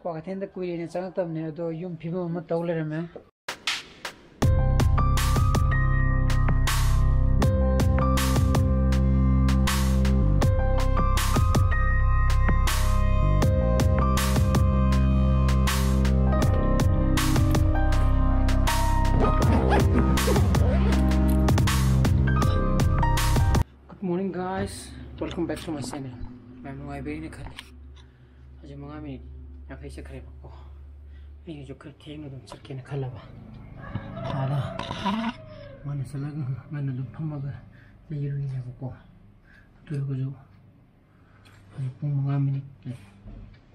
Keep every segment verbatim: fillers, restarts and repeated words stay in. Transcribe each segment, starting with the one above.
ꯀ꯭ꯋꯥꯀꯩꯊꯦꯜꯗ ꯀꯨꯏꯔꯦꯅ ꯆꯪꯉꯛꯇꯕꯅꯦ, ꯑꯗꯣ ꯌꯨꯝ ꯐꯤꯕꯝ ꯑꯃ ꯇꯧ ꯂꯩꯔꯝꯃꯦ꯫ Good morning, guys. Welcome back to my channel. ꯃꯌꯥꯝ ꯅꯨꯡꯉꯥꯏꯕꯤꯔꯤꯅ ꯈꯜꯂꯤ꯫ ꯍꯧꯖꯤꯛ ꯃꯉꯥ ꯃꯤꯅꯤꯠ ꯌꯥꯡꯈꯩ ꯆꯠꯈ꯭ꯔꯦꯕꯀꯣ꯫ ꯑꯩꯅꯁꯨ ꯈꯔ ꯊꯦꯡꯅ ꯑꯗꯨꯝ ꯆꯠꯀꯦꯅ ꯈꯜꯂꯕ꯫ ꯑꯥꯗ ꯉꯟꯅ ꯆꯠꯂꯒ ꯉꯟꯅ ꯑꯗꯨꯝ ꯐꯝꯃꯒ ꯂꯩꯔꯨꯔꯤꯅꯦꯕꯀꯣ꯫ ꯑꯗꯨ ꯑꯣꯏꯔꯒꯁꯨ ꯍꯧꯖꯤꯛ ꯄꯨꯡ ꯃꯉꯥ ꯃꯤꯅꯤꯠ,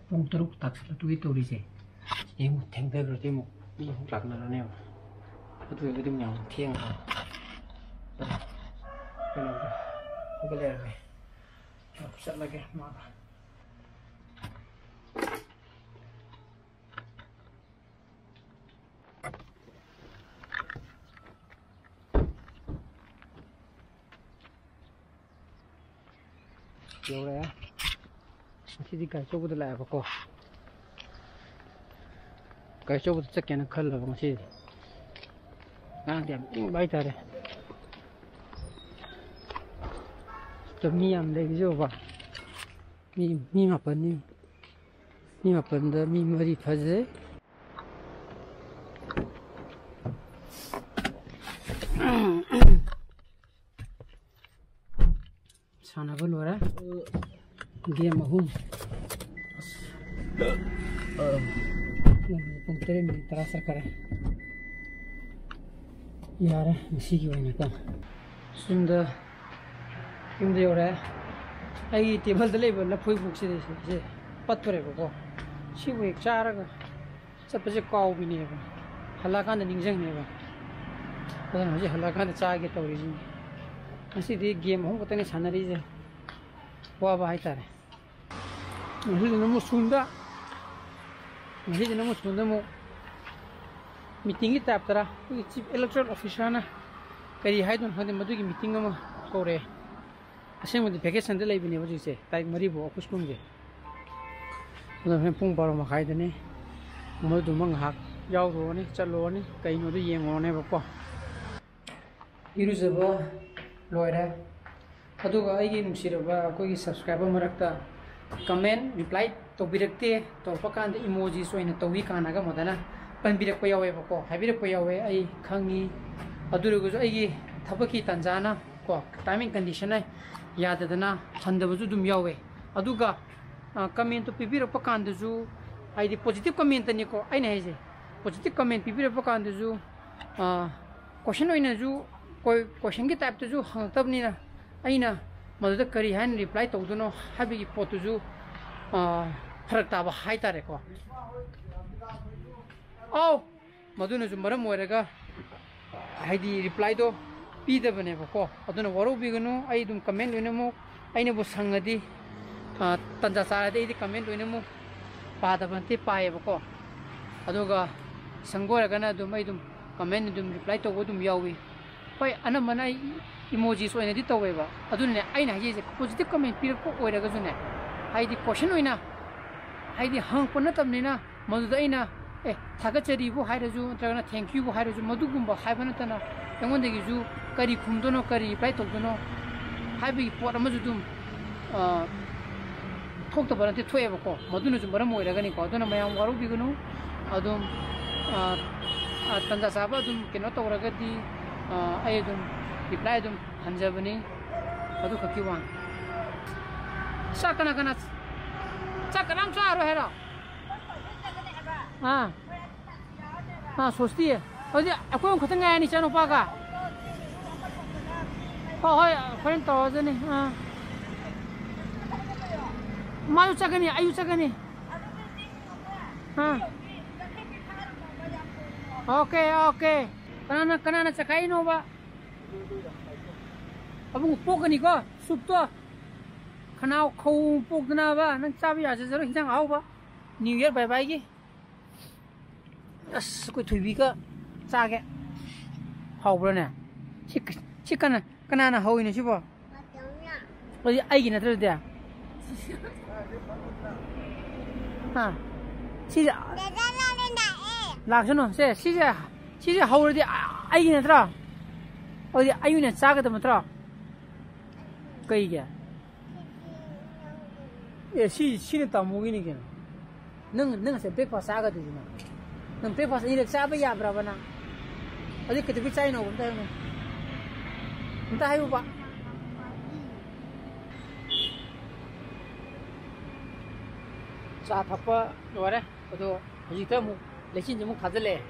ꯄꯨꯡ ꯇꯔꯨꯛ ꯇꯥꯁꯜꯂꯛꯇꯣꯏꯒꯤ ꯇꯧꯔꯤꯁꯦ꯫ ꯁꯤꯗꯩ ꯑꯃꯨꯛ ꯊꯦꯡꯊꯈ꯭ꯔꯗꯤ ꯑꯃꯨꯛ ꯃꯤ ꯑꯃꯨꯛ ꯂꯥꯛꯅꯔꯅꯦꯕ꯫ ꯑꯗꯨ ꯑꯣꯏꯔꯒꯗꯤ ꯃꯌꯥꯝ ꯊꯦꯡꯉꯒ ꯀꯩꯅꯣꯗ ꯍꯧꯒꯠ ꯂꯩꯔꯝꯃꯦ꯫ ꯆꯠꯂꯒꯦ ꯃꯥꯒ꯫ ꯌꯧꯔꯛꯑꯦ꯫ ꯉꯁꯤꯗꯤ ꯒꯥꯔꯤ ꯑꯆꯧꯕꯗ ꯂꯥꯛꯑꯦꯕꯀꯣ꯫ ꯒꯥꯔꯤ ꯑꯆꯧꯕꯗ ꯆꯠꯀꯦꯅ ꯈꯜꯂꯕ ꯉꯁꯤꯗꯤ꯫ ꯉꯔꯥꯡꯗꯤ ꯌꯥꯝ ꯏꯪꯕ ꯍꯥꯏꯇꯥꯔꯦ꯫ ꯑꯗꯣ ꯃꯤ ꯌꯥꯝ ꯂꯩꯔꯤꯁꯦ ꯎꯕ? ꯃꯤ, ꯃꯤ ꯃꯥꯄꯟꯅꯤ꯫ ꯃꯤ ꯃꯥꯄꯟꯗ ꯃꯤ ꯃꯔꯤ ꯐꯥꯖꯩ꯫ ꯁꯥꯟꯅꯕ ꯂꯣꯏꯔꯦ꯫ ꯒꯦꯝ ꯑꯍꯨꯝ꯫ ꯑꯁ꯫ ꯄꯨꯡ ꯇꯔꯦꯠ ꯃꯤꯅꯤꯠ ꯇꯔꯥ ꯆꯠꯈꯔꯦ꯫ ꯌꯥꯔꯦ ꯉꯁꯤꯒꯤ ꯑꯣꯏꯅꯀꯣ꯫ ꯌꯨꯝꯗ, ꯌꯨꯝꯗ ꯌꯧꯔꯦ꯫ ꯑꯩꯒꯤ ꯇꯦꯕꯜꯗ ꯂꯩꯕ ꯂꯐꯣꯏ ꯕꯨꯛꯁꯤꯗꯤ ꯁꯤ, ꯁꯤ ꯄꯠꯇꯣꯔꯦꯕꯀꯣ꯫ ꯁꯤꯕꯨ ꯍꯦꯛ ꯆꯥꯔꯒ ꯆꯠꯄꯁꯦ ꯀꯥꯎꯕꯤꯅꯦꯕ, ꯍꯜꯂꯛꯑꯀꯥꯟꯗ ꯅꯤꯡꯁꯤꯡꯅꯦꯕ꯫ ꯑꯗꯨꯅ ꯍꯧꯖꯤꯛ ꯍꯜꯂꯛꯑꯀꯥꯟꯗ ꯆꯥꯒꯦ ꯇꯧꯔꯤꯁꯤꯅꯤ꯫ ꯉꯁꯤꯗꯤ ꯒꯦꯝ ꯑꯍꯨꯝ ꯈꯛꯇꯅꯤ ꯁꯥꯟꯅꯔꯤꯁꯦ, ꯋꯥꯕ ꯍꯥꯏꯇꯥꯔꯦ꯫ ꯉꯁꯤꯗꯤ ꯅꯃꯨꯁꯨꯟꯗ, ꯉꯁꯤꯗꯤ ꯅꯃꯨꯁꯨꯟꯗ ꯑꯃꯨꯛ ꯃꯤꯇꯤꯡꯒꯤ ꯇꯥꯏꯞꯇꯔ ꯑꯩꯈꯣꯏꯒꯤ ꯆꯤꯐ ꯏꯂꯦꯛꯇꯣꯔꯦꯜ ꯑꯣꯐꯤꯁꯥꯔꯅ ꯀꯔꯤ ꯍꯥꯏꯗꯣꯏꯅꯣ ꯈꯪꯗꯦ, ꯃꯗꯨꯒꯤ ꯃꯤꯇꯤꯡ ꯑꯃ ꯀꯧꯔꯛꯑꯦ꯫ ꯑꯁꯦꯡꯕꯗꯤ ꯚꯦꯀꯦꯁꯟꯗ ꯂꯩꯕꯅꯦꯕ ꯍꯧꯖꯤꯛꯁꯦ, ꯇꯥꯔꯤꯛ ꯃꯔꯤꯐꯥꯎ ꯑꯩꯈꯣꯏ ꯁ꯭ꯀꯨꯜꯁꯦ꯫ ꯑꯗꯣ ꯍꯣꯔꯦꯟ ꯄꯨꯡ ꯕꯥꯔꯣ ꯃꯈꯥꯏꯗꯅꯤ꯫ ꯃꯗꯨꯃ ꯉꯥꯏꯍꯥꯛ ꯌꯥꯎꯔꯨꯔꯅꯤ, ꯆꯠꯂꯨꯔꯅꯤ, ꯀꯩꯅꯣꯗꯣ ꯌꯦꯡꯉꯨꯔꯅꯦꯕꯀꯣ꯫ ꯏꯔꯨꯖꯕ ꯂꯣꯏꯔꯦ꯫ ꯑꯗꯨꯒ ꯑꯩꯒꯤ ꯅꯨꯡꯁꯤꯔꯕ ꯑꯩꯈꯣꯏꯒꯤ subscriber ꯃꯔꯛꯇ comment reply ꯇꯧꯕꯤꯔꯛꯇꯦ, ꯇꯧꯔꯛꯄ ꯀꯥꯟꯗ emojis ꯑꯣꯏꯅ ꯇꯧꯏ ꯀꯥꯟꯅꯒ ꯃꯗꯅ ꯄꯟꯕꯤꯔꯛꯄ ꯌꯥꯎꯋꯦꯕꯀꯣ, ꯍꯥꯏꯕꯤꯔꯛꯄ ꯌꯥꯎꯋꯦ, ꯑꯩ ꯈꯪꯉꯤ꯫ ꯑꯗꯨ ꯑꯣꯏꯔꯒꯁꯨ ꯑꯩꯒꯤ ꯊꯕꯛꯀꯤ ꯇꯥꯟꯖꯥꯅ ꯀꯣ, timing conditionꯅ ꯌꯥꯗꯗꯅ ꯍꯟꯗꯕꯁꯨ ꯑꯗꯨꯝ ꯌꯥꯎꯋꯦ꯫ ꯑꯗꯨꯒ commentꯇꯣ ꯄꯤꯕꯤꯔꯛꯄ ꯀꯥꯟꯗꯁꯨ, ꯍꯥꯏꯗꯤ positive commentꯇꯅꯤꯀꯣ ꯑꯩꯅ ꯍꯥꯏꯁꯦ, positive comment ꯄꯤꯕꯤꯔꯛꯄ ꯀꯥꯟꯗꯁꯨ question ꯑꯣꯏꯅꯁꯨ, questionꯒꯤ typeꯇꯁꯨ ꯍꯪꯉꯛꯇꯕꯅꯤꯅ, ꯑꯩꯅ ꯃꯗꯨꯗ ꯀꯔꯤ ꯍꯥꯏꯅ reply ꯇꯧꯗꯣꯏꯅꯣ ꯍꯥꯏꯕꯒꯤ ꯄꯣꯠꯇꯨꯁꯨ ꯐꯔꯛ ꯇꯥꯕ ꯍꯥꯏꯇꯥꯔꯦꯀꯣ꯫ ꯑꯧ, ꯃꯗꯨꯅꯁꯨ ꯃꯔꯝ ꯑꯣꯏꯔꯒ ꯍꯥꯏꯗꯤ replyꯗꯣ ꯄꯤꯗꯕꯅꯦꯕꯀꯣ꯫ ꯑꯗꯨꯅ ꯋꯥꯔꯧꯕꯤꯒꯅꯨ, ꯑꯩ ꯑꯗꯨꯝ comment ꯂꯣꯏꯅꯃꯛ, ꯑꯩꯅꯕꯨ ꯁꯪꯉꯗꯤ, ꯇꯟꯖꯥ ꯆꯥꯔꯗꯤ ꯑꯩꯗꯤ comment ꯂꯣꯏꯅꯃꯛ ꯄꯥꯗꯕ ꯅꯠꯇꯦ, ꯄꯥꯏꯌꯦꯕꯀꯣ꯫ ꯑꯗꯨꯒ ꯁꯪꯕ ꯑꯣꯏꯔꯒꯅ ꯑꯗꯨꯝ ꯑꯩ ꯑꯗꯨꯝ comment ꯑꯗꯨꯝ reply ꯇꯧꯕ ꯑꯗꯨꯝ ꯌꯥꯎꯏ꯫ ꯍꯣꯏ, ꯑꯅꯝꯕꯅ ꯑꯩ emojis ꯑꯣꯏꯅꯗꯤ ꯇꯧꯋꯦꯕ꯫ ꯑꯗꯨꯅꯅꯦ ꯑꯩꯅ ꯍꯥꯏꯖꯩꯁꯦ, positive comment ꯄꯤꯔꯛꯄ ꯑꯣꯏꯔꯒꯁꯨꯅꯦ, ꯍꯥꯏꯗꯤ question ꯑꯣꯏꯅ, ꯍꯥꯏꯗꯤ ꯍꯪꯉꯛꯄ ꯅꯠꯇꯕꯅꯤꯅ, ꯃꯗꯨꯗ ꯑꯩꯅ, "ꯑꯦ, ꯊꯥꯒꯠꯆꯔꯤꯕꯨ" ꯍꯥꯏꯔꯁꯨ, ꯅꯠꯇ꯭ꯔꯒꯅ "thank youꯕꯨ" ꯍꯥꯏꯔꯁꯨ, ꯃꯗꯨꯒꯨꯝꯕ ꯍꯥꯏꯕ ꯅꯠꯇꯅ ꯑꯩꯉꯣꯟꯗꯒꯤꯁꯨ ꯀꯔꯤ ꯈꯨꯝꯗꯣꯏꯅꯣ, ꯀꯔꯤ reply ꯇꯧꯗꯣꯏꯅꯣ ꯍꯥꯏꯕꯒꯤ ꯄꯣꯠ ꯑꯃꯁꯨ ꯑꯗꯨꯝ ꯊꯣꯛꯇꯕ ꯅꯠꯇꯦ, ꯊꯣꯛꯑꯦꯕꯀꯣ꯫ ꯃꯗꯨꯅꯁꯨ ꯃꯔꯝ ꯑꯣꯏꯔꯒꯅꯤꯀꯣ꯫ ꯑꯗꯨꯅ ꯃꯌꯥꯝ ꯋꯥꯔꯧꯕꯤꯒꯅꯨ꯫ ꯑꯗꯨꯝ ꯇꯟꯖꯥ ꯆꯥꯕ ꯑꯗꯨꯝ ꯀꯩꯅꯣ ꯇꯧꯔꯒꯗꯤ ꯑꯩ ꯑꯗꯨꯝ reply ꯑꯗꯨꯝ ꯍꯟꯖꯕꯅꯤ꯫ ꯑꯗꯨꯈꯛꯀꯤ ꯋꯥꯅꯤ꯫ ꯆꯥꯛ ꯀꯅꯥ ꯀꯅꯥ, ꯆꯥꯛ ꯀꯅꯥꯝ ꯆꯥꯔꯣꯏ ꯍꯥꯏꯔꯣ? ꯑꯥ, ꯑꯥ, ꯁꯣꯁꯇꯤ꯫ ꯍꯧꯖꯤꯛ ꯑꯩꯈꯣꯏ ꯑꯍꯨꯝ ꯈꯛꯇ ꯉꯥꯏꯔꯅꯤ, ꯏꯆꯥꯅꯨꯄꯥꯒ꯫ ꯍꯣꯏ, ꯍꯣꯏ, ꯍꯣꯔꯦꯟ ꯇꯧꯔꯁꯤꯅꯤ꯫ ꯑꯥ, ꯃꯥꯁꯨ ꯆꯠꯀꯅꯤ, ꯑꯩꯁꯨ ꯆꯠꯀꯅꯤ꯫ ꯑꯥ, okay, okay. ꯀꯅꯥꯅ, ꯀꯅꯥꯅ ꯆꯈꯥꯏꯔꯤꯅꯣꯕ? ꯑꯕꯨꯡ ꯄꯣꯛꯀꯅꯤꯀꯣ, ꯁꯨꯞꯇꯣ꯫ ꯈꯅꯥꯎ ꯈꯧ ꯄꯣꯛꯇꯅꯕ ꯅꯪ ꯆꯥꯕ ꯌꯥꯖꯖꯔꯣꯏ, ꯍꯤꯟꯖꯥꯡ ꯑꯍꯥꯎꯕ꯫ New Year bye byeꯒꯤ꯫ ꯑꯁ, ꯑꯩꯈꯣꯏ ꯊꯣꯏꯕꯤꯒ ꯆꯥꯒꯦ꯫ ꯍꯥꯎꯕ꯭ꯔꯥꯅꯦ? ꯁꯤ, ꯁꯤ ꯀꯅꯥ, ꯀꯅꯥꯅ ꯍꯧꯔꯤꯅꯣ ꯁꯤꯕꯣ? ꯑꯗꯨꯗꯤ ꯑꯩꯒꯤ ꯅꯠꯇ꯭ꯔꯗꯤ? ꯍꯥ? ꯁꯤꯁꯦ ꯗꯗꯥ ꯂꯥꯛꯑꯦ, ꯂꯥꯛꯑꯦ꯫ ꯂꯥꯛꯁꯅꯨ꯫ ꯁꯦ, ꯁꯤꯁꯦ, ꯁꯤꯁꯦ ꯍꯧꯔꯗꯤ ꯑ-, ꯑꯩꯒꯤ ꯅꯠꯇ꯭ꯔꯣ? ꯑꯗꯨꯗꯤ ꯑꯩ ꯑꯣꯏꯅ ꯆꯥꯒꯗꯕ ꯅꯠꯇ꯭ꯔꯣ? ꯀꯩꯒꯤ? ꯑꯦ, ꯁꯤ, ꯁꯤꯅ ꯇꯥꯃꯣꯒꯤꯅꯤ ꯀꯩꯅꯣ꯫ ꯅꯪ, ꯅꯪ ꯉꯁꯥꯏ breakfast ꯆꯥꯒꯗꯣꯏꯁꯤ ꯅꯪ꯫ ꯅꯪ breakfast ꯑꯅꯤꯔꯛ ꯆꯥꯕ ꯌꯥꯕ꯭ꯔꯕ ꯅꯪ? ꯑꯗꯨ ꯀꯩꯗꯧꯕꯩ ꯆꯥꯏꯅꯣ? ꯑꯝꯇ ꯍꯥꯏꯌꯨꯅꯦ꯫ ꯑꯝꯇ ꯍꯥꯏꯌꯨꯕ꯫ ꯆꯥ ꯊꯛꯄ ꯂꯣꯏꯔꯦ꯫ ꯑꯗꯣ ꯍꯧꯖꯤꯛꯇ ꯑꯃꯨꯛ ꯂꯩꯆꯤꯟꯁꯦ ꯑꯃꯨꯛ ꯊꯥꯖꯤꯜꯂꯛꯑꯦ꯫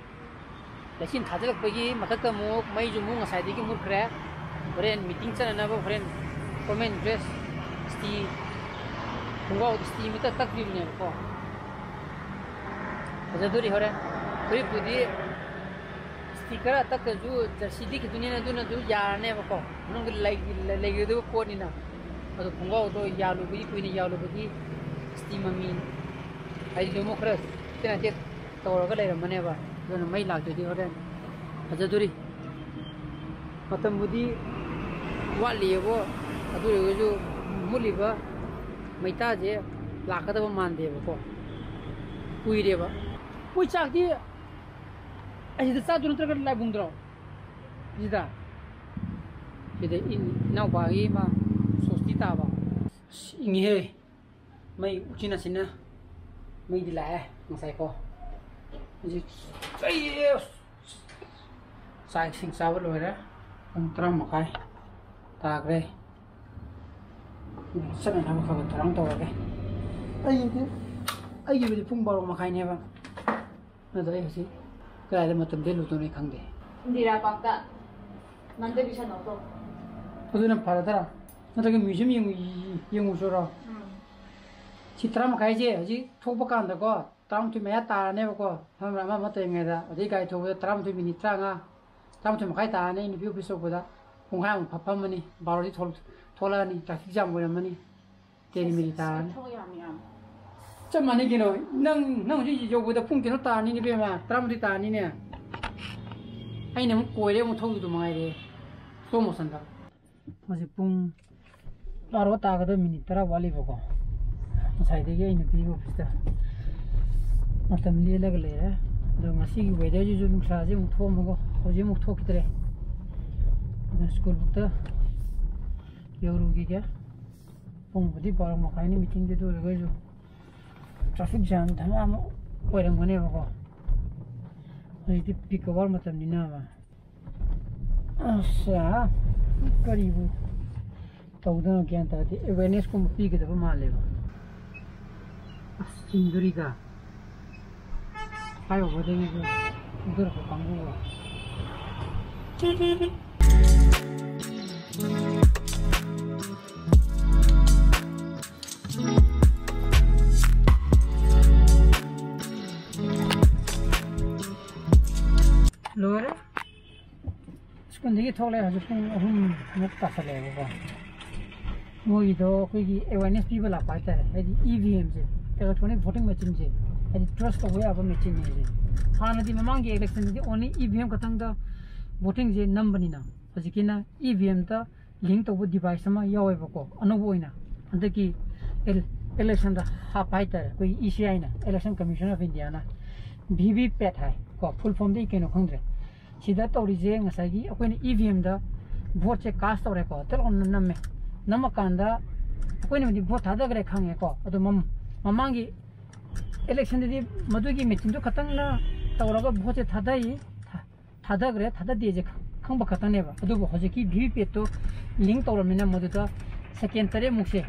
ꯂꯩꯆꯤꯟ ꯊꯥꯖꯤꯜꯂꯛꯄꯒꯤ ꯃꯊꯛꯇ ꯑꯃꯨꯛ ꯃꯩꯁꯨ ꯑꯃꯨꯛ ꯉꯁꯥꯏꯗꯒꯤ ꯃꯨꯠꯈ꯭ꯔꯦ꯫ ꯍꯣꯔꯦꯟ meeting ꯆꯠꯅꯅꯕ ꯍꯣꯔꯦꯟ formal dress, ꯏꯁꯇꯤ, ꯈꯣꯡꯒ꯭ꯔꯥꯎꯗ ꯏꯁꯇꯤ ꯑꯃꯇ ꯇꯛꯇ꯭ꯔꯤꯕꯅꯦꯕꯀꯣ꯫ ꯐꯖꯗꯣꯔꯤ ꯍꯣꯔꯦꯟ꯫ ꯐꯨꯔꯤꯠꯄꯨꯗꯤ ꯏꯁꯇꯤ ꯈꯔ ꯇꯛꯇ꯭ꯔꯁꯨ ꯖꯔꯁꯤꯗꯤ ꯈꯤꯇꯪꯅꯤꯅ ꯑꯗꯨꯅ ꯑꯗꯨꯝ ꯌꯥꯔꯅꯦꯕꯀꯣ꯫ ꯃꯅꯨꯡꯗ ꯂꯩ-, ꯂꯩꯒꯗꯕ ꯄꯣꯠꯅꯤꯅ꯫ ꯑꯗꯣ ꯈꯣꯡꯒ꯭ꯔꯥꯎꯗꯣ ꯌꯥꯜꯂꯨꯕꯒꯤ, ꯀꯨꯏꯅ ꯌꯥꯜꯂꯨꯕꯒꯤ ꯏꯁꯇꯤ ꯃꯃꯤ ꯍꯥꯏꯗꯤ ꯂꯨꯝꯃ ꯈꯔ ꯇꯦꯛ ꯇꯦꯛ ꯇꯧꯔꯒ ꯂꯩꯔꯝꯃꯅꯦꯕ꯫ ꯑꯗꯨꯅ ꯃꯩ ꯂꯥꯛꯇ꯭ꯔꯗꯤ ꯍꯣꯔꯦꯟ ꯐꯖꯗꯣꯔꯤ꯫ ꯃꯇꯝꯕꯨꯗꯤ ꯋꯥꯠꯂꯤꯑꯕꯣ꯫ ꯑꯗꯨ ꯑꯣꯏꯔꯒꯁꯨ ꯃꯨꯠꯂꯤꯕ ꯃꯩꯇꯥꯁꯦ ꯂꯥꯛꯀꯗꯕ ꯃꯥꯟꯗꯦꯕꯀꯣ꯫ ꯀꯨꯏꯔꯦꯕ꯫ ꯃꯣꯏ ꯆꯥꯛꯇꯤ ꯑꯁꯤꯗ ꯆꯥꯗꯣꯏ ꯅꯠꯇ꯭ꯔꯒ ꯂꯥꯏꯕꯨꯡꯗ꯭ꯔꯣ? ꯁꯤꯗ꯫ ꯁꯤꯗ ꯏꯟ-, ꯏꯅꯥꯎꯄꯥꯒꯤ ꯃꯥ ꯁꯣꯁꯇꯤ ꯇꯥꯕ꯫ ꯑꯁ, ꯏꯪꯉꯤꯍꯦ꯫ ꯃꯩ ꯎꯆꯤꯟ ꯅꯥꯆꯤꯟꯅ ꯃꯩꯗꯤ ꯂꯥꯛꯑꯦ ꯉꯁꯥꯏꯀꯣ꯫ ꯍꯧꯖꯤꯛ ꯑꯩ ꯆꯥꯛ ꯏꯁꯤꯡ ꯆꯥꯕ ꯂꯣꯏꯔꯦ꯫ ꯄꯨꯡ ꯇꯔꯥ ꯃꯈꯥꯏ ꯇꯥꯈ꯭ꯔꯦ꯫ ꯆꯠꯅꯅꯕ ꯈꯔ ꯈꯔ ꯊꯧꯔꯥꯡ ꯇꯧꯔꯒꯦ꯫ ꯑꯩꯒꯤꯗꯤ, ꯑꯩꯒꯤꯕꯨꯗꯤ ꯄꯨꯡ ꯕꯥꯔꯣ ꯃꯈꯥꯏꯅꯦꯕ꯫ ꯑꯗꯣ ꯑꯩ ꯍꯧꯖꯤꯛ ꯀꯗꯥꯏꯗ ꯃꯇꯝ ꯂꯦꯜꯂꯨꯗꯣꯏꯅꯣ ꯑꯩ ꯈꯪꯗꯦ꯫ ꯏꯟꯗꯤꯔꯥ ꯄꯥꯔꯛꯇ ꯅꯟꯗ ꯚꯤꯁꯟ ꯑꯣꯇꯣ꯫ ꯑꯗꯨꯅ ꯐꯔꯗ꯭ꯔꯥ? ꯅꯠꯇ꯭ꯔꯒ museum ꯌꯦꯡꯉꯨ-, ꯌꯦꯡꯉꯨꯁꯤꯔꯣ? ꯎꯝ꯫ ꯁꯤ ꯇꯔꯥ ꯃꯈꯥꯏꯁꯦ ꯍꯧꯖꯤꯛ ꯊꯣꯛꯄ ꯀꯥꯟꯗꯀꯣ, ꯇꯔꯥꯃꯥꯊꯣꯏ ꯃꯌꯥ ꯇꯥꯔꯅꯦꯕꯀꯣ, ꯐꯝꯕ ꯑꯃ ꯑꯃ ꯇꯧꯔꯤꯉꯩꯗ꯫ ꯑꯗꯩ ꯒꯥꯔꯤ ꯊꯧꯕꯗ ꯇꯔꯥꯃꯥꯊꯣꯏ ꯃꯤꯅꯤꯠ ꯇꯔꯥꯃꯉꯥ, ꯇꯔꯥꯃꯥꯊꯣꯏ ꯃꯈꯥꯏ ꯇꯥꯔꯅꯤ꯫ ꯑꯩ ꯅꯨꯄꯤ office ꯌꯧꯕꯗ ꯄꯨꯡꯈꯥꯏꯃꯨꯛ ꯐ-, ꯐꯝꯃꯅꯤ꯫ ꯕꯥꯔꯣꯗꯤ ꯊꯣꯛ-, ꯊꯣꯛꯂꯛꯑꯅꯤ, traffic jam ꯑꯣꯏꯔꯝꯃꯅꯤ꯫ ꯇꯦꯟ ꯃꯤꯅꯤꯠ ꯇꯥꯔꯅꯤ꯫ ꯊꯕꯛ ꯌꯥꯝ ꯌꯥꯝ꯫ ꯆꯞ ꯃꯥꯟꯅꯩ ꯀꯩꯅꯣ꯫ ꯅꯪ, ꯅꯪ ꯍꯧꯖꯤꯛ ꯌꯧꯕꯗ ꯄꯨꯡ ꯀꯩꯅꯣ ꯇꯥꯔꯅꯤꯅꯦ ꯏꯕꯦꯝꯃ, ꯇꯔꯥꯃꯥꯊꯣꯏ ꯇꯥꯔꯅꯤꯅꯦ꯫ ꯑꯩꯅ ꯑꯃꯨꯛ ꯀꯣꯏꯔꯦ ꯑꯃꯨꯛ ꯊꯧꯗꯨꯗ ꯃꯉꯥꯏꯔꯦ, slow motionꯗ꯫ ꯍꯧꯖꯤꯛ ꯄꯨꯡ ꯕꯥꯔꯣ ꯇꯥꯒꯗꯕ ꯃꯤꯅꯤꯠ ꯇꯔꯥ ꯋꯥꯠꯂꯤꯕꯀꯣ꯫ ꯉꯁꯥꯏꯗꯒꯤ ꯑꯩ ꯅꯨꯄꯤꯒꯤ officeꯇ ꯃꯇꯝ ꯂꯦꯜꯂꯒ ꯂꯩꯔꯦ꯫ ꯑꯗꯣ ꯉꯁꯤꯒꯤ ꯋꯦꯗꯔꯁꯤꯁꯨ ꯅꯨꯡꯁꯥꯁꯦ ꯑꯃꯨꯛ ꯊꯣꯛꯑꯝꯃꯒ ꯍꯧꯖꯤꯛ ꯑꯃꯨꯛ ꯊꯣꯛꯈꯤꯗ꯭ꯔꯦ꯫ ꯑꯗꯨꯅ ꯁ꯭ꯀꯨꯜ ꯕꯨꯛꯇ ꯌꯧꯔꯨꯈꯤꯒꯦ꯫ ꯄꯨꯡꯕꯨꯗꯤ ꯕꯥꯔꯣ ꯃꯈꯥꯏꯅꯤ ꯃꯤꯇꯤꯡꯗꯤ, ꯑꯗꯨ ꯑꯣꯏꯔꯒꯁꯨ ꯇ꯭ꯔꯥꯐꯤꯛ ꯖꯥꯝ ꯙꯃꯥ ꯑꯃ ꯑꯣꯏꯔꯝꯒꯅꯦꯕꯀꯣ꯫ ꯍꯧꯖꯤꯛꯇꯤ ꯄꯤꯛ ꯑꯋꯥꯔ ꯃꯇꯝꯅꯤꯅꯕ꯫ ꯑꯁ, ꯀꯔꯤꯕꯨ ꯇꯧꯗꯣꯏꯅꯣ ꯒ꯭ꯌꯥꯟ ꯇꯥꯗꯦ꯫ ꯑꯦꯋꯦꯔꯅꯦꯁꯀꯨꯝꯕ ꯄꯤꯒꯗꯕ ꯃꯥꯜꯂꯦꯕ꯫ ꯑꯁ, ꯆꯤꯡꯗꯣꯔꯤꯒ꯫ ꯐ꯭ꯂꯥꯏ ꯑꯣꯚꯔꯗꯒꯤꯁꯨ ꯆꯤꯡꯊꯣꯔꯛꯄ ꯀꯥꯡꯕꯨꯒ꯫ ꯂꯣꯏꯔꯦ꯫ ꯁ꯭ꯀꯨꯜꯗꯒꯤ ꯊꯣꯛꯂꯛꯑꯦ, ꯍꯧꯖꯤꯛ ꯄꯨꯡ ꯑꯍꯨꯝꯃꯨꯛ ꯇꯥꯁꯜꯂꯛꯑꯦꯕꯀꯣ꯫ ꯃꯣꯏꯒꯤꯗꯣ ꯑꯩꯈꯣꯏꯒꯤ ꯑꯦꯋꯦꯔꯅꯦꯁ ꯄꯤꯕ ꯂꯥꯛꯄ ꯍꯥꯏꯇꯥꯔꯦ꯫ ꯍꯥꯏꯗꯤ ꯏ ꯚꯤ ꯑꯦꯝꯁꯦ, ꯏꯂꯦꯛꯇ꯭ꯔꯣꯅꯤꯛ ꯚꯣꯇꯤꯡ ꯃꯦꯆꯤꯟꯁꯦ, ꯍꯥꯏꯗꯤ ꯇ꯭ꯔꯁ ꯇꯧꯕ ꯌꯥꯕ ꯃꯦꯆꯤꯟꯅꯦ ꯍꯥꯏꯁꯦ꯫ ꯍꯥꯟꯅꯗꯤ ꯃꯃꯥꯡꯒꯤ ꯏꯂꯦꯛꯁꯟꯗꯗꯤ ꯑꯣꯟꯂꯤ ꯏ ꯚꯤ ꯑꯦꯝ ꯈꯛꯇꯪꯗ ꯚꯣꯇꯤꯡꯁꯦ ꯅꯝꯕꯅꯤꯅ, ꯍꯧꯖꯤꯛꯀꯤꯅ ꯏ ꯚꯤ ꯑꯦꯝꯗ ꯂꯤꯡ ꯇꯧꯕ ꯗꯤꯚꯥꯏꯁ ꯑꯃ ꯌꯥꯎꯋꯦꯕꯀꯣ, ꯑꯅꯧꯕ ꯑꯣꯏꯅ ꯍꯟꯗꯛꯀꯤ ꯏꯂꯦꯛꯁꯟꯗ ꯍꯥꯞꯄ ꯍꯥꯏꯇꯥꯔꯦ꯫ ꯑꯩꯈꯣꯏꯒꯤ ꯏ ꯁꯤ ꯑꯥꯏꯅ, ꯏꯂꯦꯛꯁꯟ ꯀꯃꯤꯁꯟ ꯑꯣꯐ ꯏꯟꯗꯤꯌꯥꯅ, ꯚꯤ ꯚꯤ ꯄꯦꯠ ꯍꯥꯏ ꯀꯣ, ꯐꯨꯜ ꯐꯣꯝꯗꯤ ꯀꯩꯅꯣ ꯈꯪꯗ꯭ꯔꯦ꯫ ꯁꯤꯗ ꯇꯧꯔꯤꯁꯦ ꯉꯁꯥꯏꯒꯤ ꯑꯩꯈꯣꯏꯅ ꯏ ꯚꯤ ꯑꯦꯝꯗ ꯚꯣꯠꯁꯦ ꯀꯥꯁ ꯇꯧꯔꯦꯀꯣ, ꯇꯦꯛ ꯂꯥꯎꯅ ꯅꯝꯃꯦ꯫ ꯅꯝꯃꯀꯥꯟꯗ ꯑꯩꯈꯣꯏꯅꯕꯨꯗꯤ ꯚꯣꯠ ꯊꯥꯗꯈ꯭ꯔꯦ ꯈꯪꯉꯦꯀꯣ, ꯑꯗꯣ ꯃꯝ-, ꯃꯃꯥꯡꯒꯤ ꯏꯂꯦꯛꯁꯟꯗꯗꯤ ꯃꯗꯨꯒꯤ ꯃꯦꯆꯤꯟꯗꯨ ꯈꯛꯇꯪꯅ ꯇꯧꯔꯒ ꯚꯣꯠꯁꯦ ꯊꯥꯗꯩ, ꯊꯥ-, ꯊꯥꯗꯈ꯭ꯔꯦ ꯊꯥꯗꯗꯦꯁꯦ ꯈ-, ꯈꯪꯕ ꯈꯛꯇꯪꯅꯦꯕ꯫ ꯑꯗꯨꯕꯨ ꯍꯧꯖꯤꯛꯀꯤ ꯚꯤ ꯚꯤ ꯄꯦꯠꯇꯣ ꯂꯤꯡ ꯇꯧꯔꯕꯅꯤꯅ ꯃꯗꯨꯗ ꯁꯦꯀꯦꯟ ꯇꯔꯦꯠꯃꯨꯛꯁꯦ,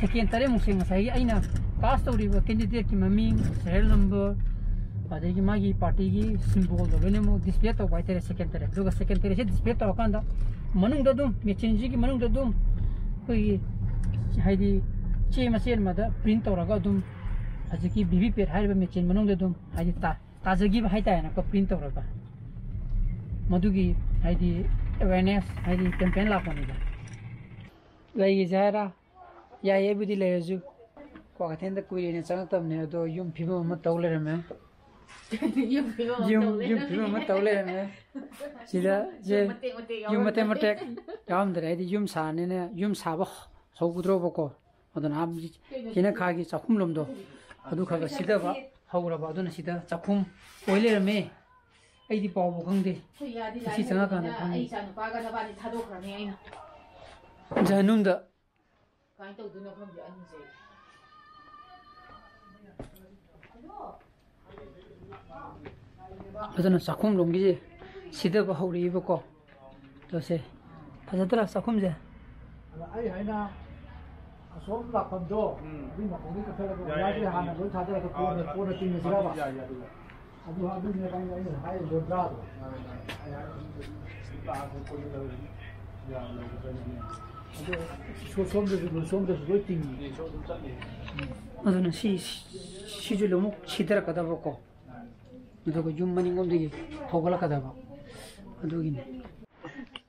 ꯁꯦꯀꯦꯟ ꯇꯔꯦꯠꯃꯨꯛꯁꯦ ꯉꯁꯥꯏꯒꯤ ꯑꯩꯅ ꯀꯥꯁ ꯇꯧꯔꯤꯕ ꯀꯦꯟꯗꯤꯗꯦꯠꯀꯤ ꯃꯃꯤꯡ, ꯁꯦꯔꯤꯌꯦꯜ ꯅꯝꯕꯔ, ꯑꯗꯒꯤ ꯃꯥꯒꯤ ꯄꯥꯔꯇꯤꯒꯤ ꯁꯤꯝꯕꯣꯜꯗꯣ ꯂꯣꯏꯅꯃꯛ ꯗꯤꯁꯄ꯭ꯂꯦ ꯇꯧꯕ ꯍꯥꯏꯇꯥꯔꯦ, ꯁꯦꯀꯦꯟ ꯇꯔꯦꯠ꯫ ꯑꯗꯨꯒ ꯁꯦꯀꯦꯟ ꯇꯔꯦꯠꯁꯦ ꯗꯤꯁꯄ꯭ꯂꯦ ꯇꯧꯔꯀꯥꯟꯗ ꯃꯅꯨꯡꯗ ꯑꯗꯨꯝ, ꯃꯦꯆꯤꯟꯁꯤꯒꯤ ꯃꯅꯨꯡꯗ ꯑꯗꯨꯝ ꯑꯩꯈꯣꯏꯒꯤ, ꯍꯥꯏꯗꯤ, ꯆꯦ ꯃꯆꯦꯠ ꯑꯃꯗ ꯄ꯭ꯔꯤꯟ ꯇꯧꯔꯒ ꯑꯗꯨꯝ ꯍꯧꯖꯤꯛꯀꯤ ꯚꯤ ꯚꯤ ꯄꯦꯠ ꯍꯥꯏꯔꯤꯕ ꯃꯦꯆꯤꯟ ꯃꯅꯨꯡꯗ ꯑꯗꯨꯝ, ꯍꯥꯏꯗꯤ, ꯇꯥ-, ꯇꯥꯖꯈꯤꯕ ꯍꯥꯏꯇꯥꯔꯦꯅꯦꯀꯣ, ꯄ꯭ꯔꯤꯟ ꯇꯧꯔꯒ꯫ ꯃꯗꯨꯒꯤ, ꯍꯥꯏꯗꯤ, ꯑꯦꯋꯦꯔꯅꯦꯁ, ꯍꯥꯏꯗꯤ, ꯀꯦꯝꯄꯦꯟ ꯂꯥꯛꯄꯅꯤꯗ꯫ ꯂꯩꯒꯤꯁꯦ ꯍꯥꯏꯔ? ꯌꯥꯏꯌꯦ, ꯑꯩꯕꯨꯗꯤ ꯂꯩꯔꯁꯨ꯫ ꯀ꯭ꯋꯥꯀꯩꯊꯦꯜꯗ ꯀꯨꯏꯔꯦꯅ ꯆꯪꯉꯛꯇꯕꯅꯦ, ꯑꯗꯣ ꯌꯨꯝ ꯐꯤꯕꯝ ꯑꯃ ꯇꯧ ꯂꯩꯔꯝꯃꯦ꯫ ꯌꯨꯝ ꯐꯤꯕꯝ ꯑꯃ ꯌꯨꯝ, ꯇꯧ ꯌꯨꯝ ꯂꯩꯔꯝꯃꯦ꯫ ꯐꯤꯕꯝ ꯑꯃ ꯇꯧ ꯂꯩꯔꯝꯃꯦ꯫ ꯁꯤꯗ ꯁꯦ ꯌꯨꯝ ꯃꯇꯦꯛ ꯃꯇꯦꯛ ꯌꯨꯝ ꯃꯇꯦꯛ ꯌꯥꯎꯔꯝꯗ꯭ꯔꯦ꯫ ꯃꯇꯦꯛ ꯌꯥꯎꯔꯝꯗ꯭ꯔꯦ, ꯍꯥꯏꯗꯤ ꯌꯨꯝ ꯁꯥꯔꯅꯤꯅ ꯌꯨꯝ ꯁꯥꯕ ꯍꯧꯒꯗ꯭ꯔꯣꯕꯀꯣ꯫ ꯑꯗꯨꯅ ꯑꯥ ꯀꯩꯅꯣ ꯆꯤꯅꯈꯥꯒꯤ ꯆꯥꯛꯈꯨꯝ ꯂꯣꯝꯗꯣ, ꯑꯗꯨ ꯈꯔ ꯈꯔ ꯁꯤꯊꯕ ꯍꯧꯔꯕ, ꯑꯗꯨꯅ ꯁꯤꯗ ꯆꯥꯛꯈꯨꯝ ꯑꯣꯏ ꯂꯩꯔꯝꯃꯦ꯫ ꯑꯩꯗꯤ ꯄꯥꯎꯕꯨ ꯈꯪꯗꯦ꯫ ꯑꯩꯈꯣꯏ ꯌꯥꯗꯤ ꯉꯁꯤ ꯂꯥꯏ ꯆꯪꯉꯀꯥꯟꯗ ꯂꯩꯕꯅꯤꯅ ꯈꯪꯉꯤ꯫ ꯑꯩ ꯏꯆꯥ ꯅꯨꯄꯥꯒ ꯅꯕꯥꯅꯤ ꯊꯥꯗꯣꯛꯈ꯭ꯔꯅꯤ ꯑꯩꯅ꯫ ꯖꯍꯟꯅꯨꯝꯗ꯫ ꯀꯃꯥꯏꯅ ꯇꯧꯗꯣꯏꯅꯣ ꯈꯪꯗꯦ ꯑꯅꯤꯁꯦ꯫ ꯑꯗꯨꯅ ꯆꯥꯛꯈꯨꯝ ꯂꯣꯝꯒꯤꯁꯦ ꯁꯤꯊꯕ ꯍꯧꯔꯛꯏꯕꯀꯣ꯫ ꯇꯧꯁꯦ꯫ ꯐꯖꯗ꯭ꯔꯥ ꯆꯥꯛꯈꯨꯝꯁꯦ? ꯑꯗ ꯑꯩ ꯍꯥꯏꯅ ꯑꯁꯣꯝ ꯂꯥꯛꯐꯝꯗꯣ, ꯎꯝ꯫ ꯑꯗꯨꯏ ꯃꯈꯣꯡꯗꯩ ꯀꯛꯊꯠꯂꯒ ꯌꯥꯏ, ꯑꯣꯖꯥꯒꯤ ꯌꯥꯏ, ꯍꯥꯟꯅ ꯌꯥꯏ꯫ ꯂꯣꯏ ꯊꯥꯗꯔꯒ ꯑꯥ, ꯀꯣꯟꯅ, ꯀꯣꯟꯅ ꯇꯤꯡꯉꯁꯤꯔꯕ? ꯌꯥꯏ, ꯌꯥꯏ, ꯑꯗꯨ ꯌꯥꯏ꯫ ꯑꯗꯨ, ꯑꯗꯨꯅꯦ ꯑꯩꯅ, ꯑꯩꯅ ꯍꯥꯏꯔꯤꯕ ꯖꯣꯟꯗ꯭ꯔꯥꯗꯣ꯫ ꯌꯥꯏ, ꯌꯥꯏ꯫ ꯑꯩ ꯍꯥꯏꯔꯤꯕ ꯖꯣꯟꯗ꯭ꯔꯥꯗꯣ꯫ ꯌꯥꯝ ꯂꯧꯒꯗꯕꯅꯤ꯫ ꯑꯗꯣ ꯁꯣ-, ꯁꯣꯝꯗꯁꯨ, ꯁꯣꯝꯗꯁꯨ ꯂꯣꯏ ꯇꯤꯡꯉꯤ꯫ ꯑꯗꯨꯅ ꯁꯤ, ꯁꯤꯁꯨ ꯑꯃꯨꯛ ꯁꯤꯊꯔꯛꯀꯗꯕꯀꯣ꯫ ꯑꯗꯨꯒ ꯌꯨꯝ ꯃꯅꯤꯡꯂꯣꯝꯗꯒꯤ ꯍꯧꯒꯠꯂꯛꯀꯗꯕ꯫ ꯑꯗꯨꯒꯤꯅꯤ꯫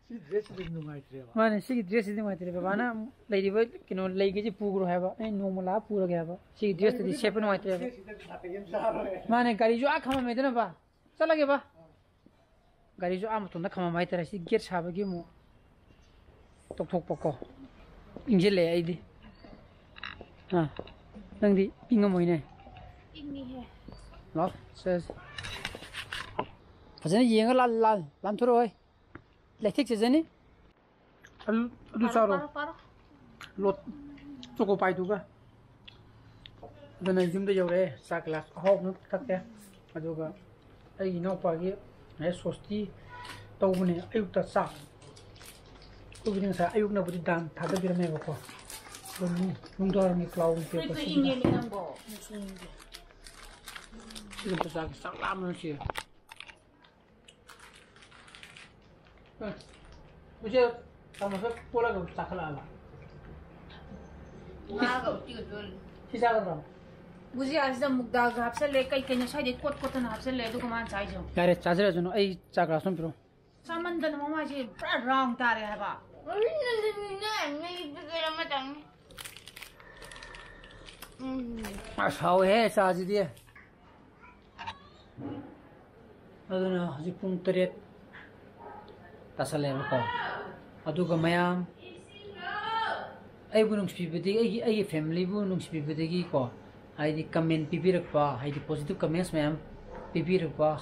ꯁꯤ dress ꯁꯤꯗꯤ ꯅꯨꯡꯉꯥꯏꯇ꯭ꯔꯦꯕ꯫ ꯃꯥꯅꯦ, ꯁꯤꯒꯤ dress ꯁꯤꯗꯤ ꯅꯨꯡꯉꯥꯏꯇ꯭ꯔꯦ꯫ ꯕꯕꯥꯅ ꯂꯩꯔꯤꯕ ꯀꯩꯅꯣ ꯂꯩꯒꯩꯁꯦ ꯄꯨꯈ꯭ꯔꯣ ꯍꯥꯏꯕ꯫ ꯑꯩ ꯅꯣꯡꯃ ꯂꯥꯛꯑ ꯄꯨꯔꯒꯦ ꯍꯥꯏꯕ꯫ ꯁꯤꯒꯤ dress ꯇꯨꯗꯤ ꯁꯦꯠꯄ ꯅꯨꯡꯉꯥꯏꯇ꯭ꯔꯦꯕ꯫ Dress ꯁꯤꯗ ꯅꯥꯇꯩ ꯑꯃ ꯆꯥꯔꯣꯏ꯫ ꯃꯥꯅꯦ, ꯒꯥꯔꯤꯁꯨ ꯑꯥ ꯈꯝꯃꯝꯃꯦꯗꯅ ꯕꯥ꯫ ꯆꯠꯂꯒꯦ ꯕꯥ꯫ ꯒꯥꯔꯤꯁꯨ ꯑꯥ ꯃꯇꯣꯟꯗ ꯈꯝꯃꯝꯕ ꯍꯥꯏꯇꯥꯔꯦ꯫ ꯁꯤ gate ꯁꯥꯕꯒꯤ ꯑꯃꯨꯛ ꯇꯧꯊꯣꯛꯄꯀꯣ꯫ ꯏꯪꯁꯤꯜꯂꯛꯑꯦ ꯑꯩꯗꯤ꯫ ꯑꯥ, ꯅꯪꯗꯤ ꯏꯪꯉꯝꯃꯣꯏꯅꯦ꯫ ꯏꯪꯉꯤꯍꯦ꯫ ꯂꯥꯎ, ꯁꯦ, ꯁꯦ꯫ ꯐꯖꯅ ꯌꯦꯡꯉ ꯂꯥꯟ-, ꯂꯥꯟ-, ꯂꯥꯟꯊꯣꯔꯛꯑꯣ꯫ ꯂꯩꯊꯦꯛ ꯆꯖꯅꯤ꯫ ꯑꯗꯨ, ꯑꯗꯨ ꯄꯥꯔꯣ, ꯆꯥꯔꯣ꯫ ꯄꯥꯔꯣ, ꯄꯥꯔꯣ꯫ ꯂꯣꯠ-, ꯆꯣꯀꯣ ꯄꯥꯏꯗꯨꯒ꯫ ꯑꯗꯨꯅ ꯌꯨꯝꯗ ꯌꯧꯔꯛꯑꯦ꯫ ꯆꯥ glass ꯑꯍꯥꯎꯕ ꯑꯃ ꯊꯛꯀꯦ꯫ ꯑꯗꯨꯒ ꯑꯩꯒꯤ ꯏꯅꯥꯎꯄꯥꯒꯤ ꯉꯁꯥꯏ ꯁꯣꯁꯇꯤ ꯇꯧꯕꯅꯦ ꯑꯌꯨꯛꯇ ꯆꯥꯛ꯫ ꯑꯩꯈꯣꯏꯕꯨꯗꯤ ꯉꯁꯥꯏ ꯑꯌꯨꯛꯅꯕꯨꯗꯤ ꯗꯥꯟ ꯊꯥꯗꯕꯤꯔꯝꯃꯦꯕꯀꯣ꯫ ꯑꯗꯣ ꯅꯨꯡ-, ꯅꯨꯡꯗꯥꯡꯋꯥꯏꯔꯝꯒꯤ ꯀ꯭ꯂꯥꯎꯒꯤ ꯐꯨꯔꯤꯠꯇꯣ ꯄꯦꯄꯔꯁꯤꯗ ꯏꯪꯉꯦꯃꯤ ꯅꯪꯕꯣ꯫ ꯁꯤ ꯑꯝꯇ ꯆꯥꯒꯦ꯫ ꯆꯥꯛ ꯂꯥꯝꯕꯅ ꯁꯤꯔꯦ꯫ ꯎꯝ꯫ ꯎꯆꯦ ꯆꯥꯃꯁ ꯀꯣꯠꯂꯒ ꯆꯥꯈꯠꯂꯛꯑꯕ꯫ ꯉꯥꯒ ꯎꯇꯤꯒ ꯇꯣꯠꯂꯤ꯫ ꯁꯤ ꯆꯥꯒꯗ꯭ꯔꯣ? ꯕꯨꯖꯤꯌꯥꯁꯤꯗ ꯃꯨꯛꯗꯥꯜꯒ ꯍꯥꯞꯆꯜꯂꯦ, ꯀꯩ ꯀꯩꯅꯣ ꯁ꯭ꯋꯥꯏꯗꯩ ꯀꯣꯠ ꯀꯣꯠꯇꯅ ꯍꯥꯞꯆꯜꯂꯦ, ꯑꯗꯨꯒ ꯃꯥꯅ ꯆꯥꯏꯁꯦ ꯌꯦꯡꯉꯨ꯫ ꯌꯥꯔꯦ, ꯆꯥꯖꯔꯁꯅꯨ꯫ ꯑꯩ ꯆꯥ glass ꯑꯃ ꯄꯤꯔꯛꯑꯣ꯫ ꯆꯥꯃꯟꯗꯅ ꯃꯃꯥꯏꯁꯦ ꯄꯨꯔꯥ round ꯇꯥꯔꯦ ꯍꯥꯏꯕ꯫ ꯎꯝ꯫ ꯑꯁ, ꯍꯥꯎꯋꯦꯍꯦ ꯆꯥꯁꯤꯗꯤ꯫ ꯑꯗꯨꯅ ꯍꯧꯖꯤꯛ ꯄꯨꯡ ꯇꯔꯦꯠ ꯇꯥꯁꯜꯂꯦꯕꯀꯣ꯫ ꯑꯗꯨꯒ ꯃꯌꯥꯝ ꯑꯩꯕꯨ ꯅꯨꯡꯁꯤꯕꯤꯕꯗꯒꯤ, ꯑꯩꯒꯤ, ꯑꯩꯒꯤ family ꯕꯨ ꯅꯨꯡꯁꯤꯕꯤꯕꯗꯒꯤꯀꯣ, ꯍꯥꯏꯗꯤ comment ꯄꯤꯕꯤꯔꯛꯄ, ꯍꯥꯏꯗꯤ positive comments ꯃꯌꯥꯝ ꯄꯤꯕꯤꯔꯛꯄ,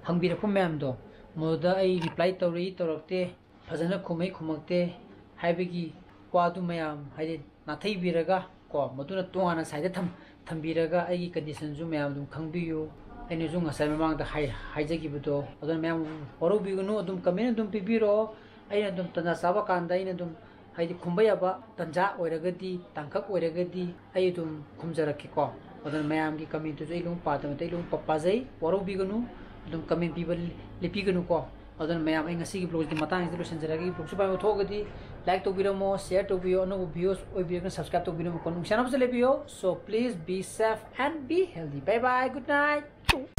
ꯍꯪꯕꯤꯔꯛꯄ ꯃꯌꯥꯝꯗꯣ, ꯃꯗꯨꯗ ꯑꯩ reply ꯇꯧꯔꯛꯏ ꯇꯧꯔꯛꯇꯦ, ꯐꯖꯅ ꯈꯨꯝꯃꯛꯏ ꯈꯨꯝꯃꯛꯇꯦ ꯍꯥꯏꯕꯒꯤ ꯋꯥꯗꯨ ꯃꯌꯥꯝ ꯍꯥꯏꯗꯤ ꯅꯥꯊꯩꯕꯤꯔꯒ ꯀꯣ, ꯃꯗꯨꯅ ꯇꯣꯉꯥꯟꯅ side ꯊꯝ-, ꯊꯝꯕꯤꯔꯒ ꯑꯩꯒꯤ condition ꯁꯨ ꯃꯌꯥꯝ ꯑꯗꯨꯝ ꯈꯪꯕꯤꯌꯨ꯫ ꯑꯩꯅꯁꯨ ꯉꯁꯥꯏ ꯃꯃꯥꯡꯗ ꯍꯥꯏ-, ꯍꯥꯏꯖꯈꯤꯕꯗꯣ, ꯑꯗꯨꯅ ꯃꯌꯥꯝ ꯋꯥꯔꯧꯕꯤꯒꯅꯨ, ꯑꯗꯨꯝ comment ꯑꯗꯨꯝ ꯄꯤꯕꯤꯔꯛꯑꯣ꯫ ꯑꯩꯅ ꯑꯗꯨꯝ ꯇꯟꯖꯥ ꯆꯥꯕ ꯀꯥꯟꯗ ꯑꯩꯅ ꯑꯗꯨꯝ ꯍꯥꯏꯗꯤ ꯈꯨꯝꯕ ꯌꯥꯕ ꯇꯟꯖꯥ ꯑꯣꯏꯔꯒꯗꯤ, ꯇꯥꯡꯀꯛ ꯑꯣꯏꯔꯒꯗꯤ ꯑꯩ ꯑꯗꯨꯝ ꯈꯨꯝꯖꯔꯛꯀꯦꯀꯣ꯫ ꯑꯗꯨꯅ ꯃꯌꯥꯝꯒꯤ comment ꯇꯨꯁꯨ ꯑꯩ ꯂꯣꯏ ꯄꯥꯗꯕ ꯅꯠꯇꯦ, ꯑꯩ ꯂꯣꯏ ꯄ-, ꯄꯥꯖꯩ, ꯋꯥꯔꯧꯕꯤꯒꯅꯨ, ꯑꯗꯨꯝ comment ꯄꯤꯕ ꯂꯤ-, ꯂꯦꯞꯄꯤꯒꯅꯨꯀꯣ꯫ ꯑꯗꯨꯅ ꯃꯌꯥꯝ, ꯑꯩ ꯉꯁꯤꯒꯤ vlog ꯁꯤꯗꯤ ꯃꯇꯥꯡꯁꯤꯗ ꯂꯣꯏꯁꯤꯟꯖꯔꯒꯦ꯫ Vlog ꯁꯨ ꯄꯥꯝꯕ ꯊꯣꯛꯑꯒꯗꯤ like ꯇꯧꯕꯤꯔꯝꯃꯣ, share ꯇꯧꯕꯤꯌꯣ, ꯑꯅꯧꯕ viewers ꯑꯣꯏꯕꯤꯔꯒꯅ subscribe ꯇꯧꯕꯤꯔꯝꯃꯣꯀꯣ꯫ ꯅꯨꯡꯁꯤꯅꯕꯁꯨ ꯂꯩꯕꯤꯌꯣ꯫ So please be safe and be healthy. Bye bye, good night.